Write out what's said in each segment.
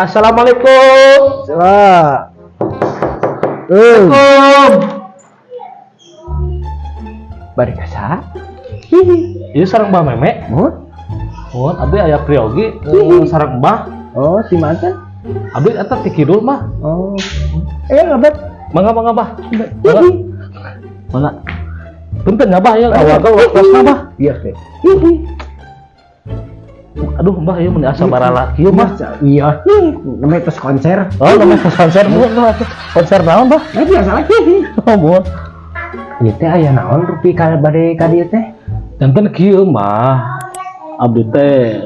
Assalamualaikum. Salah. Assalamualaikum. Bari ka saha? Ieu sareng Mbah Meme. Muhun. Muhun, abdi aya priyogi sareng Mbah. Oh, si mantan. Abdi eta ti kidul, Mbah. Oh. Lebet. Mangga, mangga, Mbah. Mangga. Mangga. Punten ya, Mbah, ya awal waktosna, Mbah. Iya, teh. Aduh, Mbah, ieu mun asa baralaki ieu, Mbah. Iya, namanya tos konser. Oh, namanya konser, muhun, Mbah. Konser naon, Mbah? Nah, biasa lagi. Oh, muhun. Ieu teh aya naon rupi ka bade ka dieu teh? Janten kieu, Mbah. Abdi teh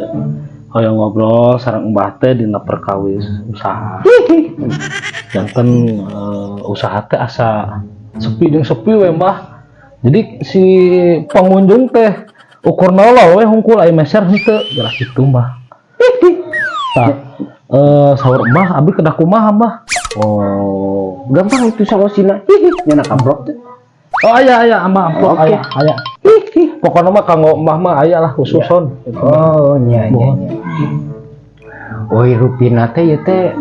hoyong ngobrol sareng Mbah teh dina perkawis usaha. Janten usaha teh asa sepi jeung sepi we, Mbah. Jadi si pengunjung teh ukur nolol we hungkul, aya meser henteu, jelas gitu, Mbah. Tah, saur Mbah, abdi kedah kumaha, Mbah? Oh, gampang itu solusina. Nyana amplop teh. Oh, aya, aya, Mbah, amplop. Oke. Aya, aya. Pokoknya mah kanggo Mbah mah aya lah khususon. Oh, nya nya Muhun. Nya. Oi, rupina teh ieu teh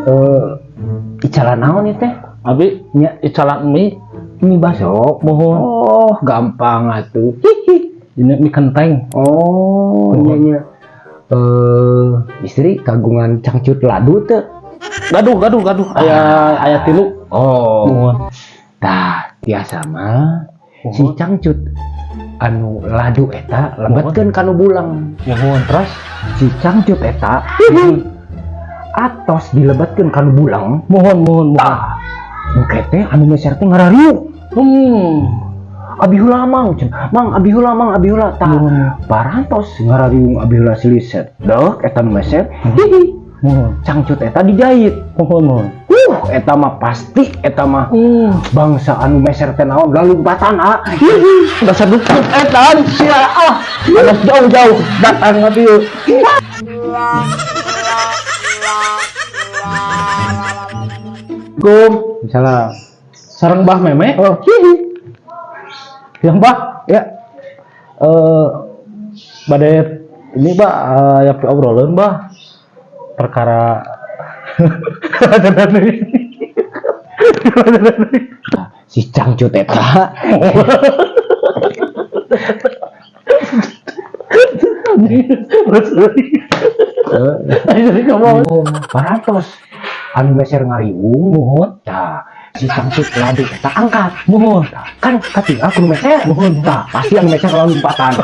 icalan naon ieu teh? Abi Nya icalan mie. Mie baso. Muhun. Oh, gampang atuh. Ini mie kenteng. Oh, nya nya. Istri kagungan cangcut ladu teu? Gaduh, gaduh, gaduh. Aya, aya tilu. Oh. Muhun. Tah, tiasa mah si cangcut anu ladu eta lebetkeun kanu bulang. Muhun, terus Si cangcut eta atos dilebetkeun kanu bulang. Muhun, muhun, muhun. Tah, engke teh anu meser teh ngarariung. Abi heula, Mang, cenah. Mang, abi heula, Mang, abi heula. Tah, Muhun. Parantos ngarariung abi heula silih dek eta nu meser. Hihi. Muhun. Cangcut eta dijahit. Muhun, muhun. Eta mah pasti eta mah bangsa anu meser teh naon lalumpatan, ah. Dasar dukun eta sia ah. Alas jauh-jauh datang ka dieu. Kum, Misalnya sareng Mbah Meme. Oh, hihi. Ya, Mbah, Ya. Bade ini, Mbah, ya obrolan, Mbah, perkara Si cangcut eta. Jadi kamu Parantos anu meser ngariung. Muhun. Tah, si cangcut ladu eta angkat. Muhun. Tah, kan katinggal ku nu meser. Muhun. Tah, pasti anu meser lompatan.